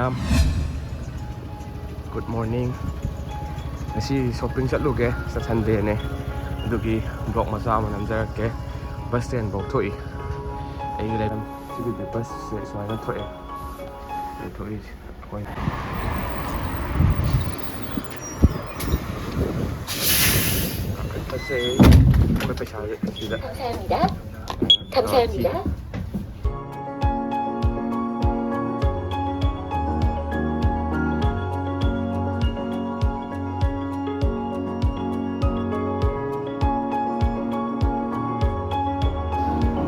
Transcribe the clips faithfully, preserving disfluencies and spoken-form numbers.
ꯃꯌꯥꯝ, good morning. ꯉꯁꯤ shopping ꯆꯠꯂꯨꯒꯦ, Sundayꯅꯦ, ꯑꯗꯨꯒꯤ vlog ꯃꯆꯥ ꯑꯃ ꯅꯝꯖꯔꯛꯀꯦ꯫ Bus stand ꯐꯥꯎ ꯊꯣꯛꯏ꯫ ꯑꯩꯒꯤ ꯂꯩꯐꯝ ꯁꯤꯒꯤꯗꯤ busꯁꯦ ꯁꯨꯃꯥꯏꯅ ꯊꯣꯛꯑꯦ꯫ ꯁꯤꯗ ꯊꯣꯛꯏꯁꯦ ꯑꯩꯈꯣꯏ꯫ ꯀꯛꯊꯠꯁꯦ꯫ ꯑꯩꯈꯣꯏ ꯄꯩꯁꯥꯁꯦ ꯁꯤꯗ꯫ 감사합니다. ꯊꯝꯖꯔꯤꯕ꯫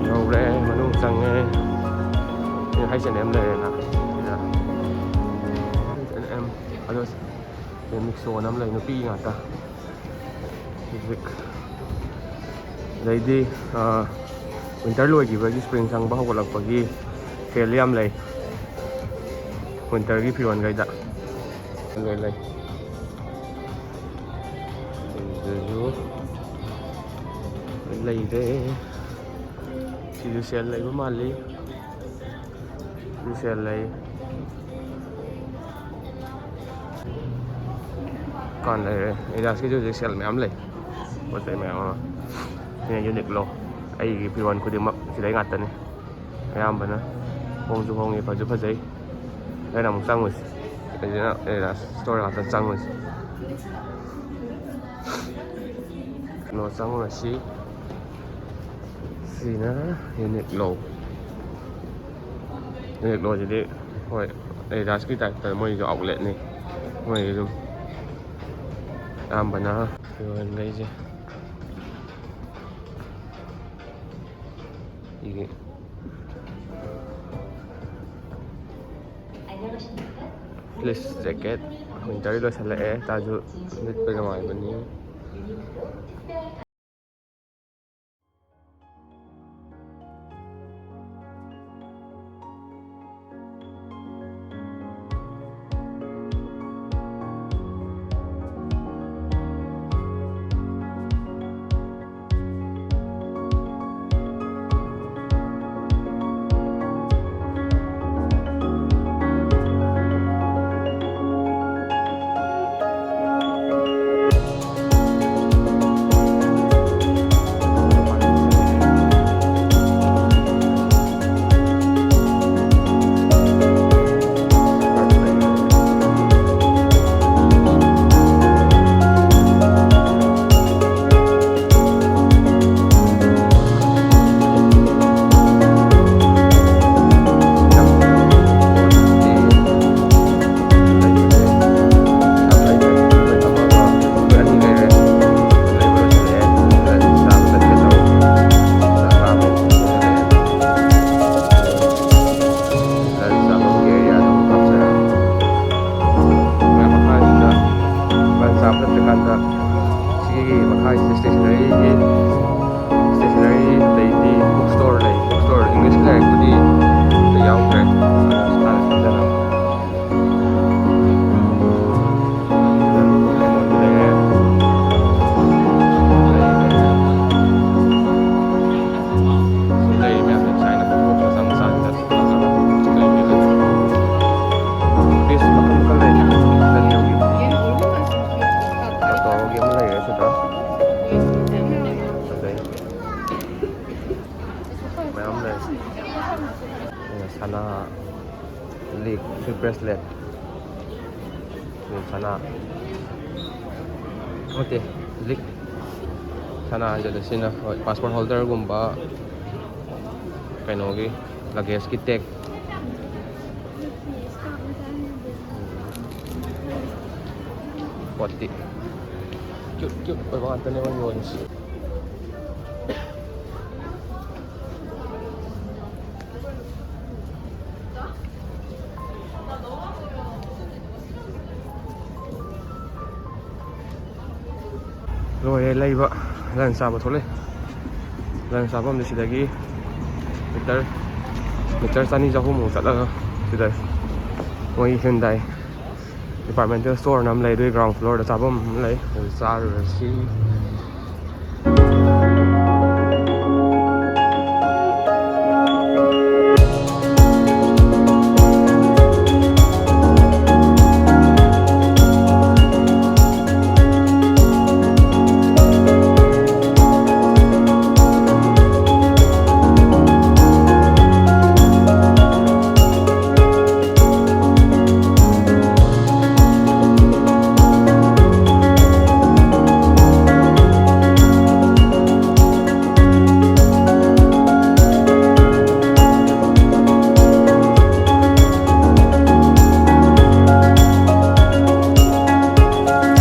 ꯌꯧꯔꯦ, ꯃꯅꯨꯡ ꯆꯪꯉꯦ꯫ ꯁꯤꯅ H and M ꯂꯩꯔꯦꯅ꯫ ꯁꯤꯗ H and M, ꯑꯗꯣ ꯁꯤꯗ Mixoꯅ ꯑꯃ ꯂꯩ, ꯅꯨꯄꯤ ꯉꯥꯛꯇ꯫ ꯍꯧꯖꯤꯛ꯫ ꯑꯗꯩꯗꯤ, ꯑ, winter ꯂꯣꯏꯈꯤꯕꯒꯤ spring ꯆꯪꯕ ꯍꯧꯒꯠꯂꯛꯄꯒꯤ sale ꯌꯥꯝ ꯂꯩ꯫ Winterꯒꯤ ꯐꯤꯔꯣꯟꯈꯩꯗ ꯂꯣꯏ ꯂꯩ꯫ ꯁꯤꯗꯁꯨ ꯂꯩꯔꯦ꯫ ꯁꯤꯁꯨ sale ꯂꯩꯕ ꯃꯥꯜꯂꯤ꯫ ꯁꯤꯁꯨ sale ꯂꯩ꯫ ꯀꯥꯟ ꯂꯩꯔꯦ꯫ Adidasꯀꯤꯁꯨ ꯍꯧꯖꯤꯛ sale ꯃꯌꯥꯝ ꯂꯩ꯫ ꯄꯣꯠ ꯆꯩ ꯃꯌꯥꯝ ꯑꯃ꯫ ꯁꯤꯅ Uniqlo꯫ ꯑꯩꯒꯤ ꯐꯤꯔꯣꯟ ꯈꯨꯗꯤꯡꯃꯛ ꯁꯤꯗꯩ ꯉꯥꯛꯇꯅꯤ꯫ ꯑꯌꯥꯝꯕꯅ ꯍꯣꯡꯁꯨ ꯍꯣꯡꯉꯤ, ꯐꯁꯨ ꯐꯖꯩ꯫ ꯑꯩꯅ ꯑꯃꯨꯛ ꯆꯪꯉꯨꯁꯤ꯫ ꯑꯩꯁꯤꯅ Adidas store ꯉꯥꯛꯇ ꯆꯪꯉꯨꯁꯤ꯫ ꯀꯩꯅꯣ ꯆꯪꯉꯨꯔꯁꯤ꯫ ꯁꯤꯅ Uniqlo꯫ Uniqloꯁꯤꯗꯤ, ꯍꯣꯏ, Adidasꯀꯤ typeꯇ ꯃꯣꯏꯁꯨ outletꯅꯤ꯫ ꯃꯣꯏꯒꯤ ꯑꯗꯨꯝ ꯑꯌꯥꯝꯕꯅ ꯐꯤꯔꯣꯟꯈꯩꯁꯦ꯫ ꯁꯤꯒꯤ fleece jacket, winterꯒꯤ ꯂꯣꯏꯁꯤꯜꯂꯛꯑꯦ, ꯇꯥꯔꯁꯨ ꯂꯤꯠꯄ ꯅꯨꯡꯉꯥꯏꯕꯅꯤ꯫ Bracelet. ꯁꯅꯥ ꯅꯠꯇꯦ, ꯂꯤꯛ꯫ ꯁꯅꯥ ꯍꯥꯏꯖꯜꯂꯦ꯫ ꯁꯤꯅ, ꯍꯣꯏ, passport holderꯒꯨꯝꯕ, ꯀꯩꯅꯣꯒꯤ, luggageꯀꯤ tag꯫ ꯄꯣꯠꯇꯤ cute cute ꯑꯣꯏꯕ ꯉꯥꯛꯇꯅꯦ ꯃꯣꯏ ꯌꯣꯜꯂꯤꯁꯤ꯫ ꯂꯣꯏꯔꯦ ꯂꯩꯕ꯫ Lunch ꯆꯥꯕ ꯊꯣꯛꯂꯛꯑꯦ꯫ Lunch ꯆꯥꯐꯝꯗꯤ ꯁꯤꯗꯒꯤ meter, meter ꯆꯅꯤ ꯆꯍꯨꯝꯃꯨꯛ ꯆꯠꯂꯒ ꯁꯤꯗ ꯃꯣꯏ Hyundai departmental storeꯅ ꯑꯃ ꯂꯩ, ꯑꯗꯨꯒꯤ ground floorꯗ ꯆꯥꯐꯝ ꯑꯃ ꯂꯩ꯫ ꯑꯗꯨ ꯆꯥꯔꯨꯔꯁꯤ꯫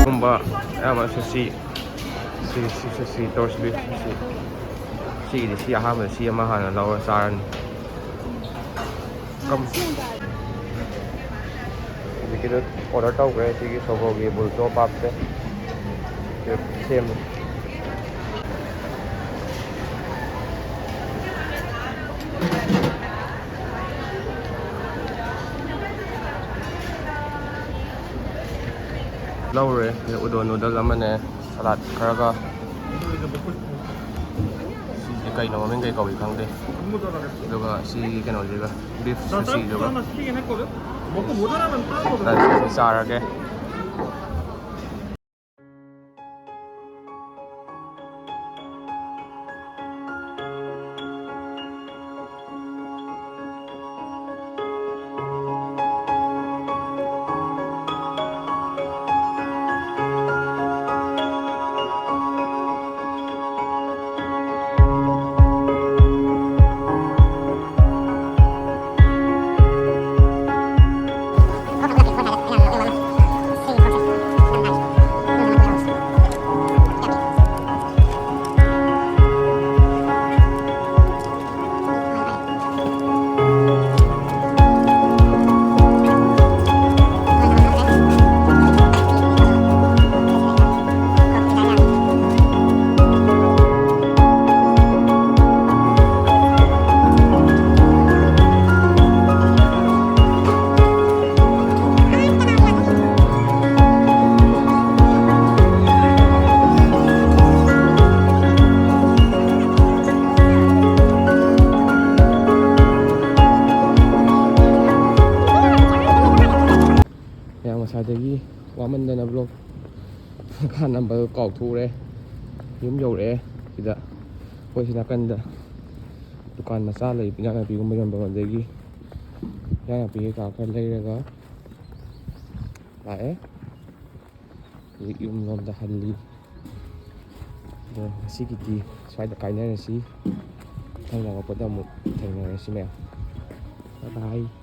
ꯒꯨꯝꯕ ꯑꯌꯥꯝꯕ sushi, ꯁꯤ, ꯁꯤ, ꯁꯤ, ꯁꯤ, torch beef, ꯁꯤ꯫ ꯁꯤꯒꯤꯗꯤ ꯁꯤ ꯑꯍꯥꯟꯕꯗ ꯁꯤ ꯑꯃ ꯍꯥꯟꯅ ꯂꯧꯔ ꯆꯥꯔꯅꯤ꯫ ꯀꯝ-, ꯍꯧꯖꯤꯛꯀꯤꯗꯨ order ꯇꯧꯈ꯭ꯔꯦ, ꯁꯤꯒꯤ ꯁꯣꯒꯣꯒꯤ ꯕꯨꯜꯇꯣ ꯄꯥꯞꯁꯦ꯫ ꯁꯦꯝꯃꯤ꯫ ꯂꯧꯔꯦ꯫ ꯎꯗꯣꯟ noodle ꯑꯃꯅꯦ, salad ꯈꯔꯒ꯫ ꯁꯤꯁꯦ ꯀꯩꯅꯣ, ꯃꯃꯤꯡ ꯀꯩ ꯀꯧꯏ ꯈꯪꯗꯦ꯫ ꯑꯗꯨꯒ ꯁꯤ ꯀꯩꯅꯣꯁꯤꯒ, beef sushiꯗꯨꯒ꯫ ꯆꯥꯔꯒꯦ꯫ ꯉꯁꯥꯏꯗꯒꯤ ꯋꯥꯃꯟꯗꯅ ꯕ꯭ꯂꯣꯛ ꯃꯈꯥ ꯅꯝꯕ ꯀꯥꯎꯊꯣꯛꯎꯔꯦ꯫ ꯌꯨꯝ ꯌꯧꯔꯛꯑꯦ꯫ ꯁꯤꯗ ꯑꯩꯈꯣꯏ ꯁꯤ ꯅꯥꯀꯟꯗ ꯗꯨꯀꯥꯟ ꯃꯆꯥ ꯂꯩ, ꯏꯟꯖꯥꯡ ꯅꯥꯄꯤꯒꯨꯝꯕ ꯌꯣꯟꯐꯝ꯫ ꯑꯗꯒꯤ ꯏꯟꯖꯥꯡ ꯅꯥꯄꯤ ꯀꯩꯀꯥ ꯈꯔ ꯂꯩꯔꯒ ꯂꯥꯛꯑꯦ꯫ ꯍꯧꯖꯤꯛ ꯌꯨꯝ ꯂꯣꯝꯗ ꯍꯜꯂꯤ꯫ ꯑꯗꯣ ꯉꯁꯤꯒꯤꯗꯤ ꯁ꯭ꯋꯥꯏꯗ ꯀꯥꯏꯅꯔꯁꯤ꯫ ꯃꯊꯪ ꯂꯥꯛꯄꯗ ꯑꯃꯨꯛ ꯊꯦꯡꯅꯔꯁꯤ ꯃꯌꯥꯝ꯫ Bye bye꯫